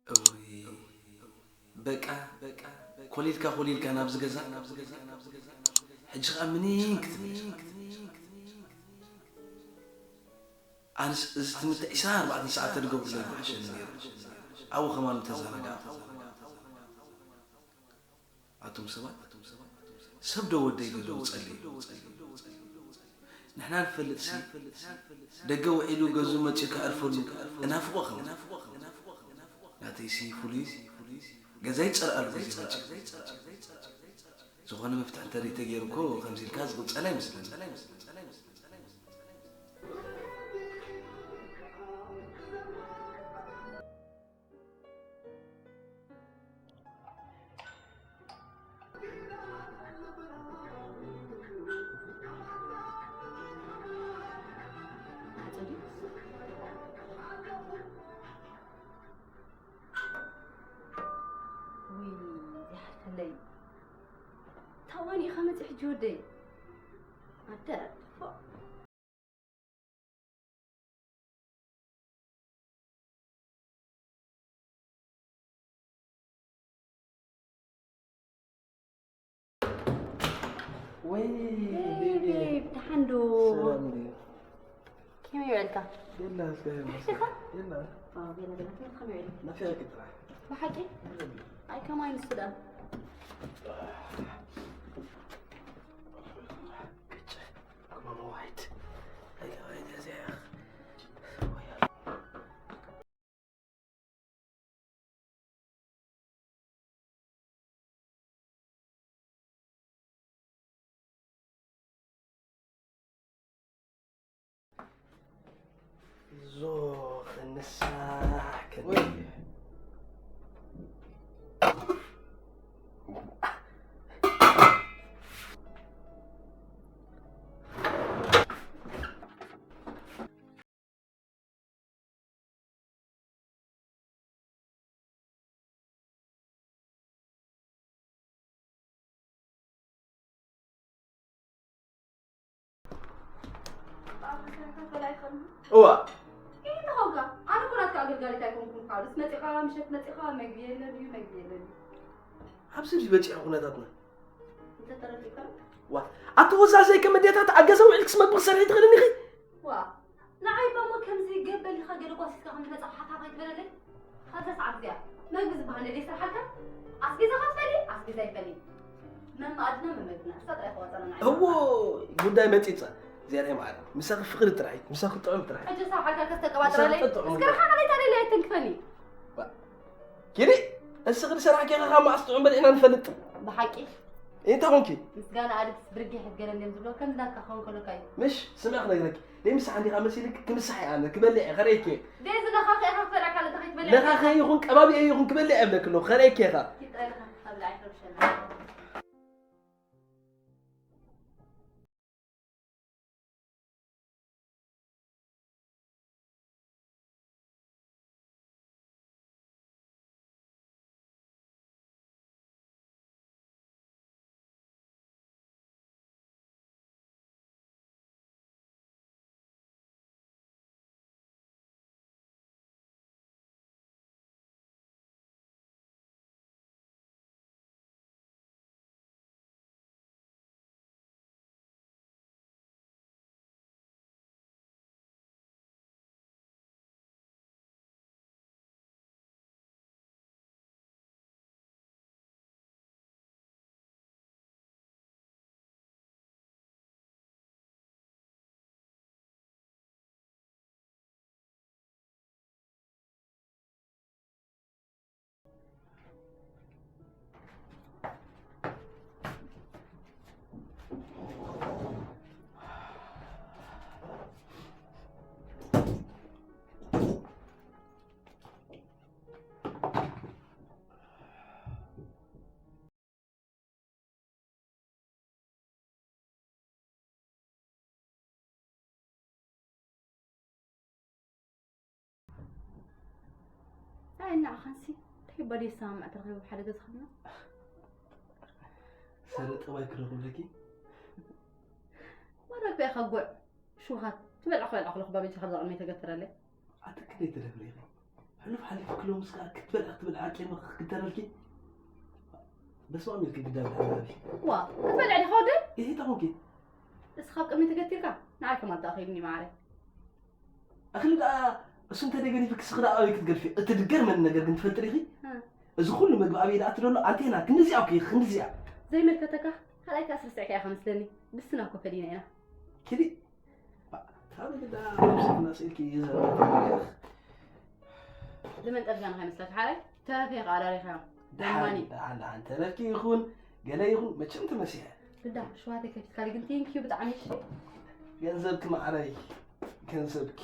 እውይ፣ በቃ ኮሊልካ ኮሊልካ ናብዚ ገዛ። ሕጂ ኸኣ ምኒን ክትብል? ኣነስ እዚ ትምህርቲ ዒስራን ኣርባዕተን ሰዓት ተድገብሩለይ ምሓሸኒ ነይሩ። ኣብኡ ከማን ምተዘናጋዕኩ። ኣቱም ሰባት፣ ሰብ ዶ ወደይ ገዝኡ ጸልዩ? ንሕና ንፈልጥሲ፣ ደገ ውዒሉ ገዝኡ መጺኡ ከዕርፈሉ እናፍቖ ኸም። ናተይሲ ፍሉይ፣ ገዛይ ዝጸልኣሉ ግዜ መጺኡ። ዝኾነ መፍትሒ እንተዘይተገይሩ እኮ ከምዚ ኢልካ ዝቕጸል ኣይመስለኒ። ውይ፣ ይሓልፈለይ። ታዋኒ ኢኻ መፂእ ሕጂ ወደይ። ኣደ፣ ፎእ። ወይ ቤቢ። ቤቢ፣ ደሓን ዶ? ሰላም ድዩ? ከመይ ውዕልካ? የላ፣ እስከ ይመስል። ናፊቕካ? የላ። ዋው፣ ቤላ፣ ቤላ፣ ከመይ ውዒልካ? ናፊቕኪ ጥራሕ። ብሓቂ? የላ። ኣይ፣ ከማይ ንሱ ደኣ። ግጭ፣ ኣማማ ዋይት። ኣይ፣ ኣይ፣ ኣይ፣ ኣይ። ዞ፣ ክንሳሕ፣ ወይ። እዋ። እንታይ ኾንካ? ኣነ እኮ ናትካ ኣገልጋሊት ኣይኮንኩን። ካልስ መጺኻ፣ ምሸት መጺኻ፣ መግቢ የለን እዩ፣ መግቢ የለን እዩ። ኣብዚ ድዩ በጺሑ ኩነታትና? እንተ ተረዲእካ? ዋ፣ ኣቲ ወዛዘይ ከም ኣዴታት ኣብ ገዛ ውዒልክስ መጥበኺ ሰሪሒ ትኽእልኒ ኢኺ? ዋ፣ ንዓይ እባ እሞ ከምዚ ገበል ኢኻ ገለ ጓሲስካ ከም ዝመጻኻ ሓፍ ኣይትበለለይ። ካብዛ ሰዓት እዚኣ መግቢ ዝበሃል ነገር ይስርሓልካ? ኣስቤዛኻ ትፈሊ? ኣስቤዛ ይፈሊ። መመኣድና መመግብና፣ እሳ ጥራይ ከዋፅኣና ንዓይ። እዎ፣ ጉዳይ መፂፃ። እዚኣ ናይ መዓር። ምሳኺ ፍቕሪ ጥራይ፣ ምሳኺ ጥዑም ጥራይ። ሕጂ ሳብ ሓልካ ከስተቀባጥረለይ? ምሳኺ ጥዑም እስከ ጥራይ። ርሓቕ ኣለይ፣ ታዲያ ለየትን ክፈኒ? ባ-፣ ኪዲ፣ እስኺ ዝሰራሕኪ ኢኻ፣ ካብ መዓስ ጥዑም በሊዕና ንፈልጥ? ብሓቂ? እንታይ ኾንኪ? ምስጋና ኣድግስ ብርጌሕ ገለ እንድዮም ዝብሎ፣ ከምዚ ናትካ ክኸውን ከሎካ እዩ። ምሽ፣ ስምዒ ክነግረኪ። ደይ ምሳሕ እንዲኻ መሲልክ፣ ክምሳሕ እየ ኣነ፣ ክበልዕ እየ፣ ከርእየኪ እየ። ደይ ዝለኻኸ ኢኻ ክበልዐካ ኣለካ፣ ከይትበልዕ ለኻኸ ኢኻ። ይኹን ቀባቢአ ይኹን ክበልዕ እየ እብለኪ ኣለኹ፣ ከርእየኪ እየ። ይጥረ ኢኻ፣ ኣብልዓ ይሕረብሸና። ንዓኻንሲ እንታይ በል ይሰማማዕ ተረኺቡ ሓደ ገዛ ኸድና? ሰለ ጠባይ ክረኽብለኪ? ወረግበ ኢኻ ጉዕ ሽውሃት ትበልዕ ክበልዕ ከለኹ ባበጃ ካብዛ ቅድመይ ተገትረለይ። ኣትክደይ ትደብሪ ኢኺ። ሕሉፍ ሓሊፉ ክሎምስ ከኣ ክትበልዕ ክትበልዕ ኣቄመ ክግተረልኪ? በስመ ኣብ ኢልኪ ግዳ ብልዕሊ። ዋ ክትበልዕ ዲኻ ወደይ? ይሄ ታኹንኪ። እስኻ ኣብ ቅድመይ ተገቲርካ ንዓይ ከማልታ ኣኽኢሉኒ ማዓረይ። ኣኽሊ ደኣ እሱ እንተ ደገዲፍኪ ስኺ ደኣ ኣበይ ክትገድፊ? እቲ ድገርመኒ ነገር ግን ትፈልጢ ዲኺ? እ። እዚ ኩሉ መግቢ ኣበይ ደኣ ትደሎ? ኣንቴና ክንድዚኣ እኮ ኢኺ፣ ክንድዚኣ። ዘይመልከተካ ካልኣይ ከኣ ስርስዕካ ኢኻ መስለኒ። ብስና እኮ ፈሊና ኢና። ኪዲ። ባ፣ ታበይ ደኣ ነብስኽና ስኢልኪ ይዘረብ። ዝመንጠልካና ከይመስለካ ሓራይ ተረፈ ኢኻ ኣዳሪኻዮ። ደሓን፣ ደማኒ። ደሓን፣ ደሓን። ተረፍኪ ይኹን፣ ገለ ይኹን፣ መቸም ተመሲሐ። ግዳ፣ ሽዋተይ ከፊትካሊ ግን ቴንኪዩ ብጣዕሚ እሺ። ገንዘብኪ ማዕረይ፣ ገንዘብኪ።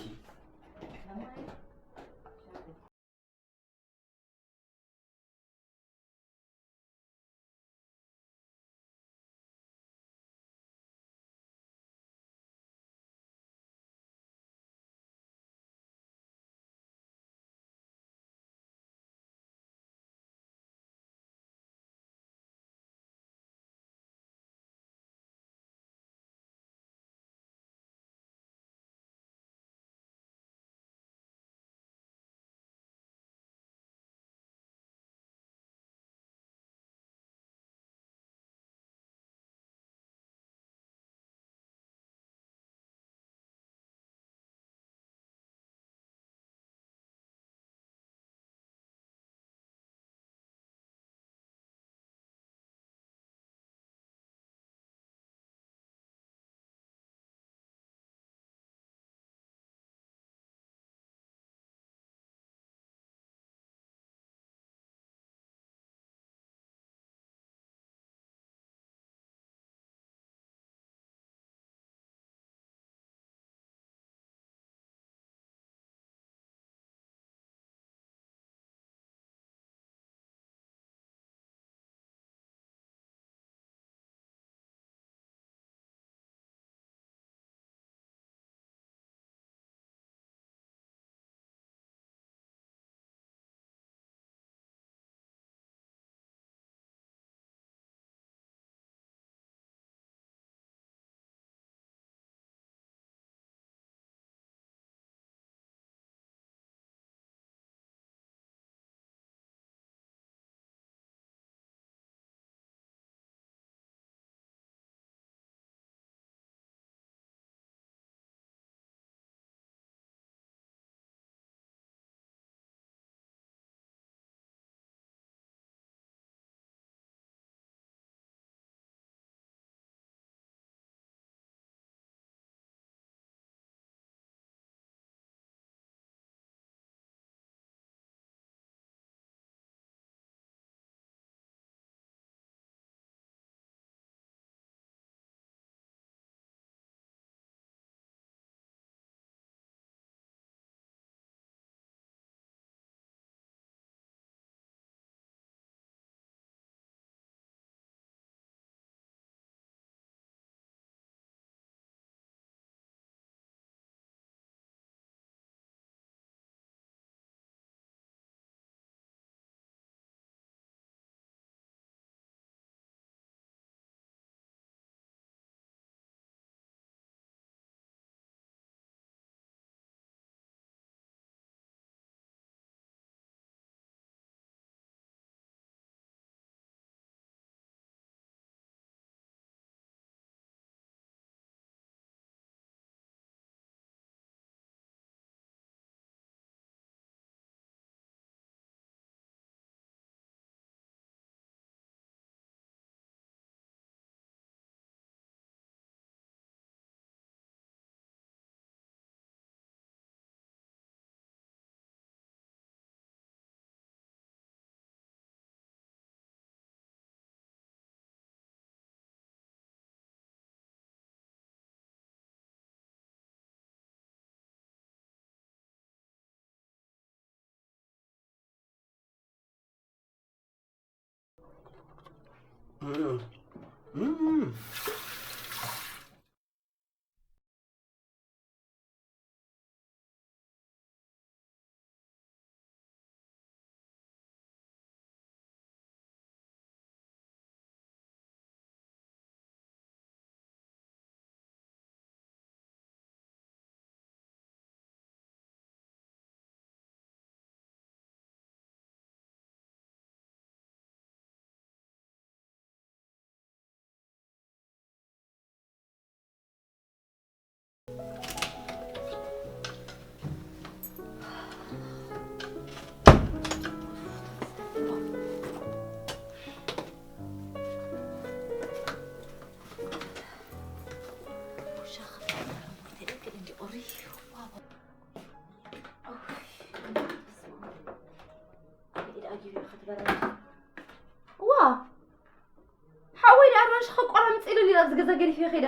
ተገዲፈ ከይደ።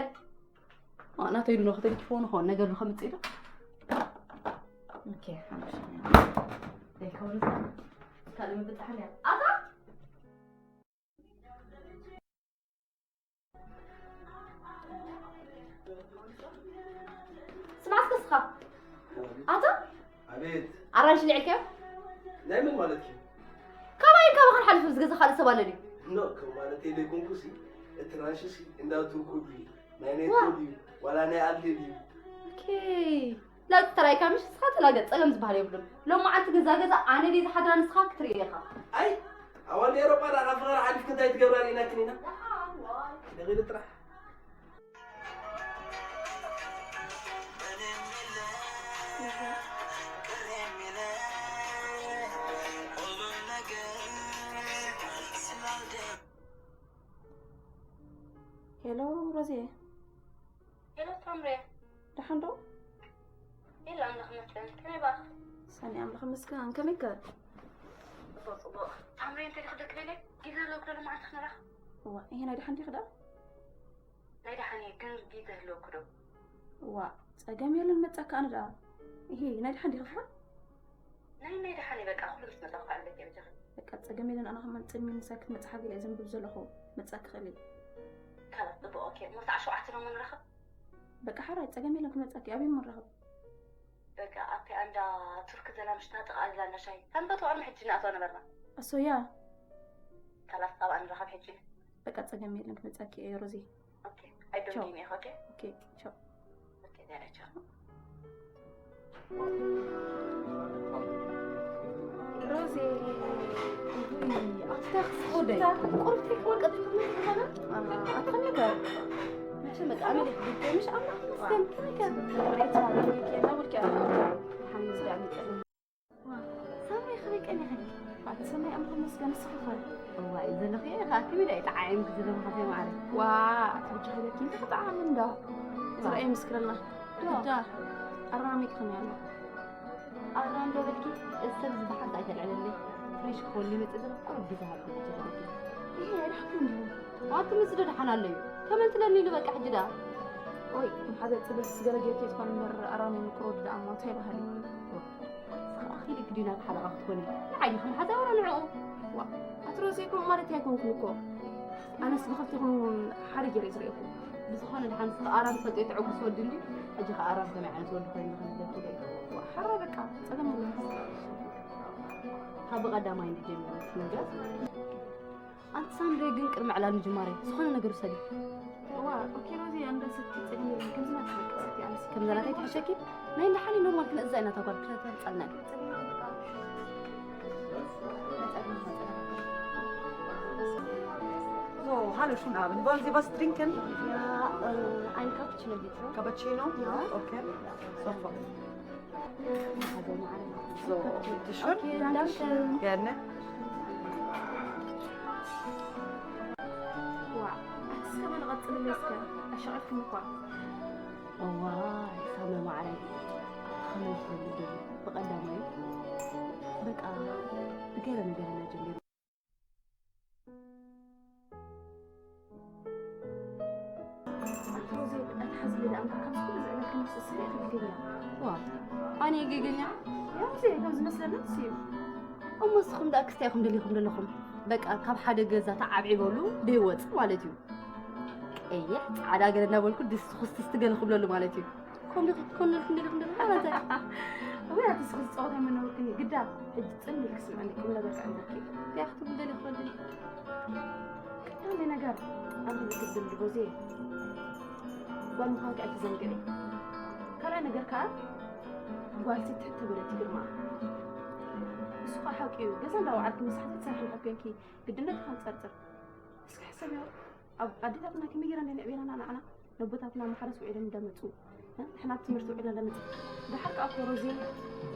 ዋ፣ ናተይ ኢሉ ንኽተልኪ ፎን ኾን ነገር ንኸምጽእ ኢሉ። ኦኬ፣ ሓሙሽተ። ዘይከውል ካልእ ምብጻሕ እያ። ኣታ! ስማዕ እስከ እስኻ። ኣታ! ኣቤት። ኣራንሺ ልዒልካዮ? ናይ መን ማለት እዩ? ካባይን ካባኻን ሓሊፉ ዝገዛ ካልእ ሰብ ኣሎ ድዩ? ኖ፣ ከም ማለተይ ዘይኮንኩሲ፣ እቲ ራንሽሲ እንዳ ቱርኩ ድዩ? ናይ ኔቶ ዋ። ድዩ? ዋላ ናይ ኣልዲ ድዩ? ኦኬ። ላጥ ተራይካ ምሽ ንስኻ ተላገጥ፣ ጸገም ዝበሃል የብሉን። ሎማዓንቲ ገዛ ገዛ ኣነ ድየ ዝሓድራ ንስኻ ክትርኢ ኢኻ። ኣይ፣ ኣዋልድ ኤውሮጳ ደኣ ካብ ፍቕሪ ሓሊፍኪ እንታይ ትገብራ ርኢናክን ኢና? ደቒሉ ጥራሕ። ሄሎ ሮዜ። ሄሎ ሳምሬ። ደሓን ዶ? የለ ኣምላኽ ይመስገን። ከመይ ባኽ? ሰኒ ኣምላኽ ይመስገን። ከመይ ከ? ጽቡቕ፣ ጽቡቕ። ሳምሬ፣ እንታይ ዲኺ ደቂ በይነይ? ጊዜ ኣለዎ ክደሉ መዓልቲ ክንራኸብ። እዋ፣ ይሄ ናይ ደሓን ዲኺ ደኣ? ናይ ደሓን እየ፣ ግን ጊዜ ኣለዎ ክዶ? እዋ፣ ጸገም የለን፣ መጻካ ኣነ ደኣ። ይሄ ናይ ደሓን ዲኺ ኸ? ናይ፣ ናይ ደሓን እየ፣ በቃ፣ ኩሉ ምስ መጻኹ ከዕልለኪ እየ፣ በጃኺ። በቃ፣ ጸገም የለን፣ ኣነ ከማን ጽልሚ ምሳይ ክትመጽእ ሓገለ እየ ዘንብብ ዘለኹ። መጻክ ክእል እየ። ካላስ፣ ጽቡቕ፣ ኦኬ። እሞ ሰዓት ሸውዓተ ዶ እሞ ንራኸብ? በቃ፣ ሓራይ ጸገም የለን፣ ክመጻክ እየ። ኣበይ እሞ ንራኸብ? በቃ፣ ኣብቲ ኣንዳ ቱርክ ዘላ ምሽታ ጥቓ ዘላ እንዳ ሻሂ። ሰንበት ወቕርሚ ሕጂ ንኣትዋ ነበርና። ኣሶያ። ካላስ፣ ኣብኣ ንራኸብ ሕጂ። በቃ፣ ጸገም የለን፣ ክመጻክ እየ፣ ሮዚ። ኦኬ። I don't ቻው። Give me, okay? ኦኬ፣ ቻው። ኦኬ፣ ዳይሬ፣ ቻው። ሮዜ፣ ኣታ ክስቆደይ። ቁርብተይ ክወልቀት ይኽእል ይኾነ? ኣትኸኒ ከ? መቸም በቃ ኣመል ይኽብል፣ ምሽ ኣምላኽ ይመስገን። ከመይ ከ? ሬት ማለት ነው፣ ኬና ወልኪ ኣላ። ሓሚስ ዳሚጠ። ዋ፣ ሳምሪ፣ ከመይ ቀኒኺ? ኣቲ ሰናይ፣ ኣምላኽ ይመስገን፣ ንስኺ ኸ? እዋይ፣ ዘለኺ ኢኻ፣ ከመይ ኢለ ኣይጠዓዕምኪ ዘለኹ፣ ሓፍተይ ማዕረ። ዋ፣ ኣቲ ብቻ ኢለኪ፣ እንታይ ክጠዓዓም እንዳ? ዋ። ትረኣይ፣ ምስክርና። ዶ። ግዳ፣ ኣራሚክ ከመይ ኣሎ? ኣራም ዶ በልኪ፣ እዚ ሰብ እዚ ብሓንሳ ኣይተልዕለለይ። ፍሬሽ ክኾን ይመጽእ ዘሎ፣ ቁሩብ ግዜ ሃብኪ፣ ብቻ ኢለኪ። ይሄ፣ ኣይደሓንኩን እንዲኹም። ኣቲ፣ ምስ ዶ ደሓን ኣለዩ? ከመን ትለኒ ኢሉ፣ በቃ፣ ሕጂ ደኣ። ኦይ፣ ከም ሓዘ ጽብስ ገለ ጌርኪ ትኾን እምበር፣ ኣራሚ ምቅሮ ደኣ እሞ እንታይ በሃሊ? ንስኺ ኣኺልኪ ድዩ ናብቲ ሓለቓ ክትኮኒ? ንዓይ ዲኺ መሓዛ ወላ ንዕኡ? ዋ፣ ኣቲ ሮዚ፣ ከምኡ ማለት ኣይኮንኩን እኮ። ኣነስ ብኽልቲኹም ሓደ ገይረ እየ ዝርእየኩም። ብዝኾነ፣ ድሓን ንስኺ ኣራም ትፈልጢ፣ ተዕጉስ ወዲ እንድዩ። ሕጂ ኸኣ ኣራም ከመይ ዓይነት ወዲ ኮይኑ ንኽንብለኪ ኢለ እየ። ዋ፣ ሓራይ በቃ፣ ጸገም የለን። ካብ ብቐዳማይ እንድዩ ጀሚሩ እቲ ነገር። ኣንቲ ሳንድሬ ግን ቅድሚ ዕላል ምጅማረይ ዝኾነ ነገር ውሰዲ። እዋ፣ ኦኬ ሮዚ፣ ኣንዳ ሰቲ ጸገም የለን። ከምዚ ናትኪ በቃ ሰቲ ኣንስ። ከምዛ ናተይ ትሕሸኪ? ናይ እንዳ ሓኒ ኖርማል ክነእዛ ኢና እታ ጓል ክተተርጻልና። So, hallo, schönen Abend. Wollen Sie was trinken? Ja, äh, ein Cappuccino bitte. Cappuccino? Ja. Okay. Sofort. So, bitte schön. Okay, danke schön. Gerne. ዋ፣ ኣቲ እስከ በል ቀጽልለይ እስከ፣ ኣሻቒልክኒ እኳ። እዋይ፣ ሳመ ማዕረይ፣ ከመይ ትፈልጥ ደሊ? ብቐዳማይ፣ በቃ፣ ብገለ ነገር ኢና ጀሚርና። ኣታ ሮዚ፣ ኣይትሓዝሊ ደኣ እምበር፣ ካብዚ ኩሉ ዘዕለልክኒ ምስ እሰይ ኢኺ ትገኛ። ዋ፣ ኣነ እየ ጌገኛ? ያ ሮዚ፣ ከም ዝመስለኒ ንሱ እዩ። እሞ ንስኹም ደኣ ክስታይ ኢኹም ደሊኹም ዘለኹም። በቃ፣ ካብ ሓደ ገዛ ተዓብዒበሉ ደይወጽእ ማለት እዩ። ቀይሕ፣ ጻዕዳ ገለ እናበልኩ ድስቲ ኩስቲ ገለ ክብለሉ ማለት እዩ። ከምኡ ዲኺ ክትኮንልኪ እንደልኪ እንደልኪ ማለት እዩ። ወይ ኣቲ እስኺ ዝጻወት ኣይመነወርክን እዩ። ግዳ፣ ሕጂ ጽን ኢልኪ ስምዕኒ፣ ቁም ነገር ከዕልለኪ። እንታይ ክትብሊ ደሊኺ ወዲ? ቀዳመይ ነገር፣ ኣንቲ ዝግድል ሮዜ፣ ጓል ምዃንኪ ኣይትዘንግዒ። ካልኣይ ነገር ከኣ፣ ጓልሲ ትሕት ተበለት ይግርምኣ። እሱ ከኣ ሓቂ እዩ። ገዛ እንዳወዓልኪ መሳሕቲ ትሰርሒ እንድሕር ኮንኪ፣ ግድነት ኢኻ ንጸርጽር። እስኪ ሕሰብዮ፣ ኣብ ኣዴታትና ከመይ ጌረን ደን የዕብየናና ንዓና? ነቦታትና ማሕረስ ውዒሎም እንዳመጹ፣ እ፣ ንሕና ኣብ ትምህርቲ ውዒልና እንዳመጽ። ደሓር ከኣ እኮ ሮዚ፣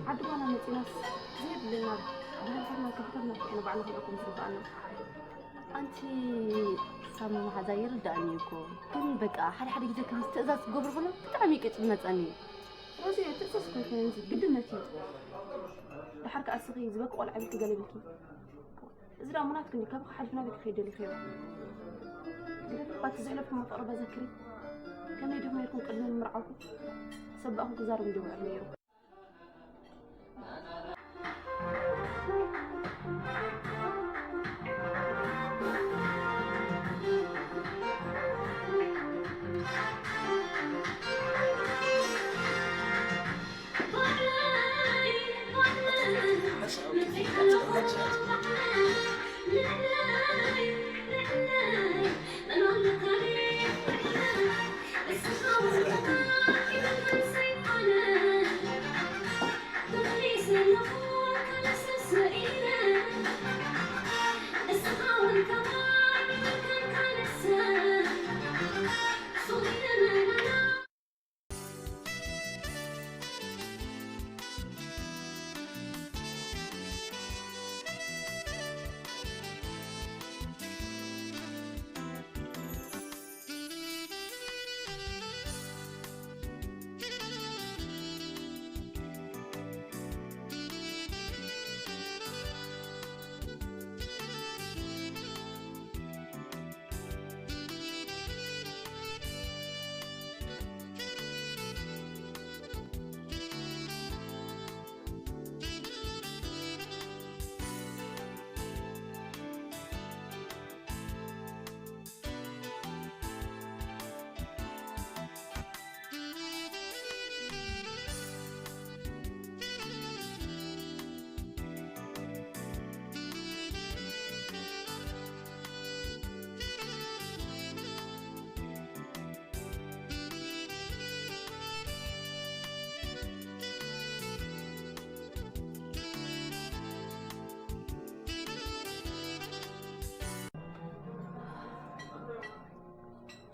ዓዲ ጓና መጺናስ፣ ዘየድልየና ባህልታትና ክብርታትና እኮ ኢና ባዕልና ክንዕቅቦም ዝግብኣና። ኣንቲ ሳሚ መሓዛ ይርድኣኒ እዩ እኮ፣ ግን በቃ ሓደ ሓደ ግዜ ከምዚ ትእዛዝ ክገብሩ ከለዉ ብጣዕሚ እዩ ቅጭ ዝመጸኒ። ሮዚ፣ ትእዛዝ እኮ ኣይኮነን፣ እዚ ግድነት እዩ። ደሓር ከኣ እስኺ ዝበቂ ቆልዓ ኢልኪ ገለ ኢልኪ። እዚ ደኣ እሞ ናትኪ እንድዩ፣ ካብኺ ሓሊፉ ናበይ ክኸይድ ደሊኽዮ? ግደፊ፣ እኳ እቲ ዘሕለፍኩሞ ፍቕሪ በዘክሪ። ከመይ ዲኹም ነይርኩም ቅድሚ ምምርዓውኩም? ሰብ ብኣኹም ክዛረብ እንዲውዕል ነይሩ።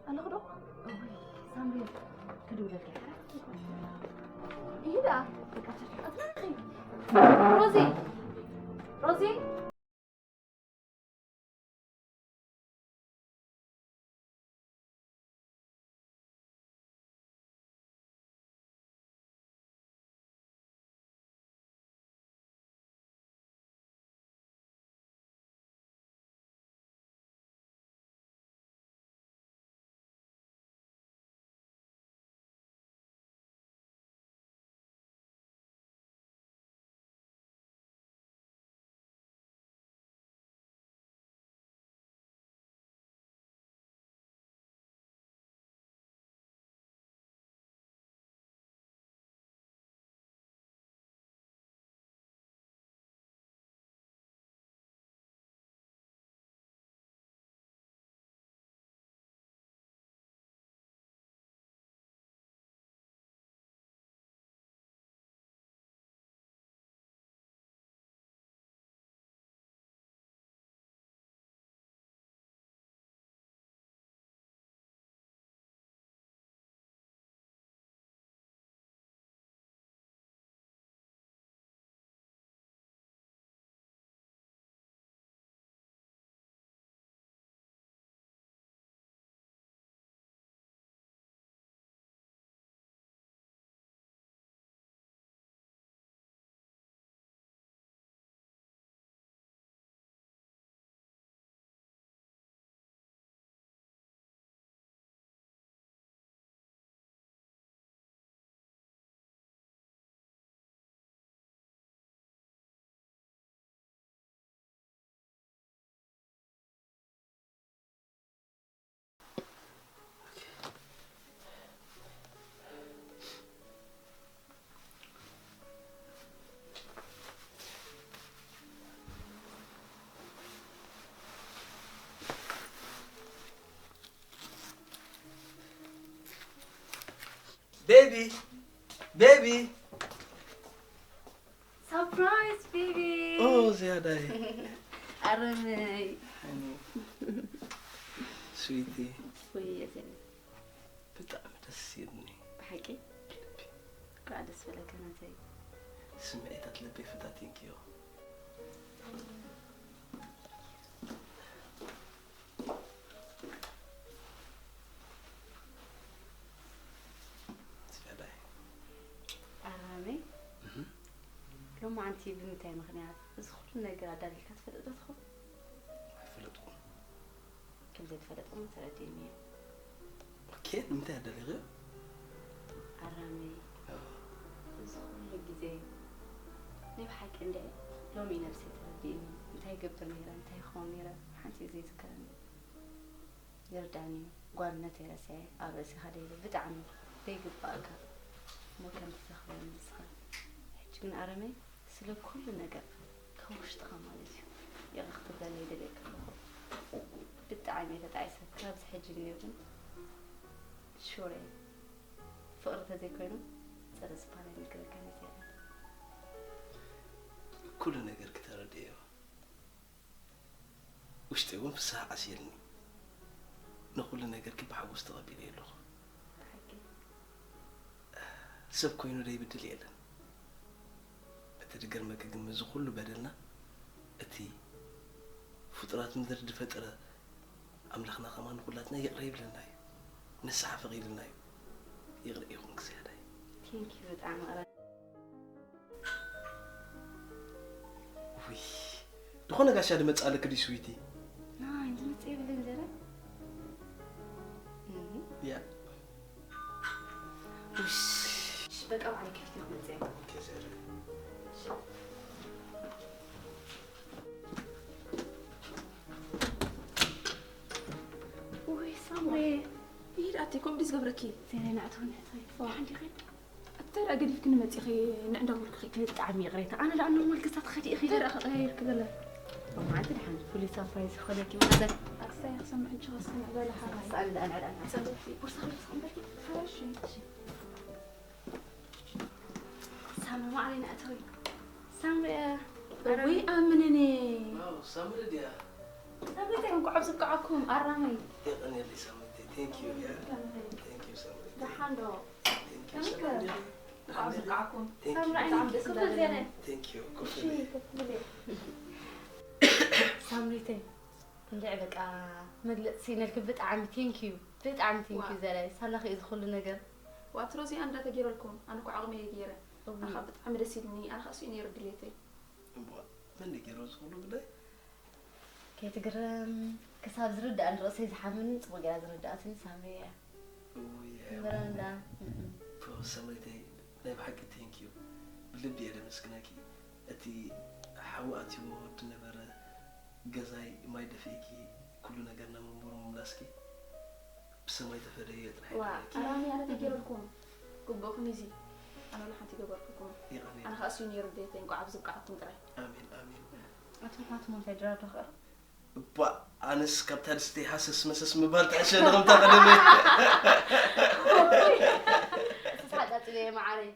ኣለኹ ዶ? እውይ፣ ሳምሪ፣ ክድውለልኪ ሓራ። ይሄዳ። በቃ፣ ሮዚ፣ ሮዚ። ቤቢ፣ ቤቢ። ሰርፕራይዝ ቤቢ። ኦ፣ ዝያዳይ። ኣረመይ። ሃኒ፣ ስዊቲ። ወይ የዘን። ብጣዕሚ ደስ ኢሉኒ። ብሓቂ? እንኳዕ ደስ በለካ ናተይ። ስምዒታት ልበይ ፈታቲንክዮ። ዝያዳይ። ኣራመይ፣ እህ። ሎማዓንቲ ብምንታይ ምኽንያት እዚ ኩሉ ነገር ኣዳሊልካ ትፈልጥ ዶ ትኸውን? ኣይፈለጥኩን። ከ ዘይተፈለጥኩም ተረዲእኒ እየ። ኦኬ፣ ንምንታይ ኣደሊኽዮ? ኣራሚ፣ እዚ ኩሉ ግዜ ናይ ብሓቂ እንደ ሎሚ ነብሰይ ተረዲእኒ። እንታይ ገብር ነይረ፣ እንታይ ይኸውን ነይረ፣ ሓንቲ እዩ ዘይዝከረኒ። ይርዳኒ እዩ። ጓልነተይ ረሲዐ ኣብ ርእስኻ ደይበ ብጣዕሚ ዘይግባእካ እሞ ከምቲ ዘኽብረኒ ንስኻ። ሕጂ ግን ኣረመይ ስለ ኩሉ ነገር ካብ ውሽጥኻ ማለት እዩ ይቕረ ክትብለለይ ደልየካ ኣለኹ። ብጣዕሚ እየ ተጣዒሰካ ኣብዚ ሕጂ እኒኦ ግን ሹር እየ ፍቕሪ ተዘይኮይኑ ጸረ ስፓር ኣይንግረካን እዩ ዝያዳ። ኩሉ ነገር ክተረድእዮ ውሽጢ እውን ፍስሃ ዓስየልኒ። ንኹሉ ነገርኪ ብሓጎስ ተቐቢለዮ ኣለኹ። ብሓቂ ሰብ ኮይኑ ዘይብድል የለን። እቲ ዝገርመኪ ግን ምስዚ ኩሉ በደልና እቲ ፍጡራት ምድሪ ዝፈጠረ ኣምላኽና ከማን ንኹላትና ይቕረ ይብለና እዩ። ንስሓ ፈቒድልና እዩ። ይቕረ ይኹንኪ ዝያዳይ። ቴንክ ዩ ብጣዕሚ ኣረ ውይ ዝኾነ ጋሻ ዝመፅእ ኣለኪ ድዩ ስዊቲ? ናይ ዝመፅእ የብለን ዘረ ያ ውሽ በቃ ባዕለይ ከፍቲ ክመፅእ እየ። ኦኬ ዘረ ውይ ሳምሬ ይሄድ ኣቲ ኮም ዲስ ገብረኪ ዜና ናእተው ንሕታይ ሓንዲኺ ኣታይ ደኣ ገዲፍክኒ መፂኺ ንዕንዳውልክኺ ብጣዕሚ ይቕሬታ ኣነ ደኣ ኖርማል ገዛ ትኸዲ ኢኺ እንታይ ደኣ ከቐያይርኪ ገለ መዓልቲ ድሓን ፍሉይ ሳፕራይዝ ክኾነኪ ማለት ኣስታይ ክሰምዕ እንጂ ከስምዕ ገለ ሓራይ ኣነ ደኣ ንዕዳ ፀብሕቲ ቦርሳ ክለብስ እምበርኪ ሓራሽ ሳምሪ ማዕረይ ንኣተዊ ሳምሪ ወይ ኣምንኒ ሳምሪ ድያ? እንኳዕ ኣብዝብቅዓኩም ኣራመይ የቐንየለይ ሳምሪተይ። Thank you ያ። Thank you ሳምሪተይ። ደሓን ዶ Thank you ሳምሪ። እንኳዕ ኣብዝብቅዓኩም Thank ሳምሪ you። ዓይነይ ክፍል ዜና Thank you። ኮፍ በሊ። ሳምሪተይ እንድዒ በቃ መግለፂ ነልክ ብጣዕሚ ቴንኪዩ ብጣዕሚ ቴንኪዩ ዋ። ዘላይ ሳላኺ እዚ ኩሉ ነገር ዋትሮ እዚኣ እንዳተገይረልኩም ኣነ እኮ ዓቕመይ እየ ገይረ ኣኻ ብጣዕሚ ደስ ኢልኒ ኣነ ከዓ ስኡ ነይሩ ድሌተይ እምቧ መን ገይሮ ዝኽእሉ ግዳይ ከይትግረም ክሳብ ዝርዳእን ርእሰይ ዝሓምንን ፅቡቅ ገይራ ዝርዳእትኒ ሳምሪ እያ ውይ ምረንዳ ፕሮፌሰር መይተይ ናይ ብሓቂ ቴንኪዩ ብልቢ እየ ደመስግነኪ። እቲ ሓዊ ኣትይዎ ዝነበረ ገዛይ ማይ ደፊእኪ ኩሉ ነገርና መንበሩ ምምላስኪ ብሰማይ ተፈደዮ ጥራሕ ዋ ይበለኪ። ኣራሚ ኣነ ተገይረልኩም ግቡእኹም እዚ ኣነ ወላ ሓንቲ ገበርኩኩም ኣነ የቐንየልና። ከዓ ስዩ ነይሩ ቤተይ እንቋዕ ኣብዚ ብቃዕኩም ጥራይ ኣሜን ኣሜን። ኣቶም ሓትሞ እንታይ ድራዶ ክቕርብ እባ ኣነስ ካብታ ድስቲ ሃሰስ መሰስ ምባል ትሕሸ ንኽምታ ቀደመ ስሓጣጥበየ መዓረይ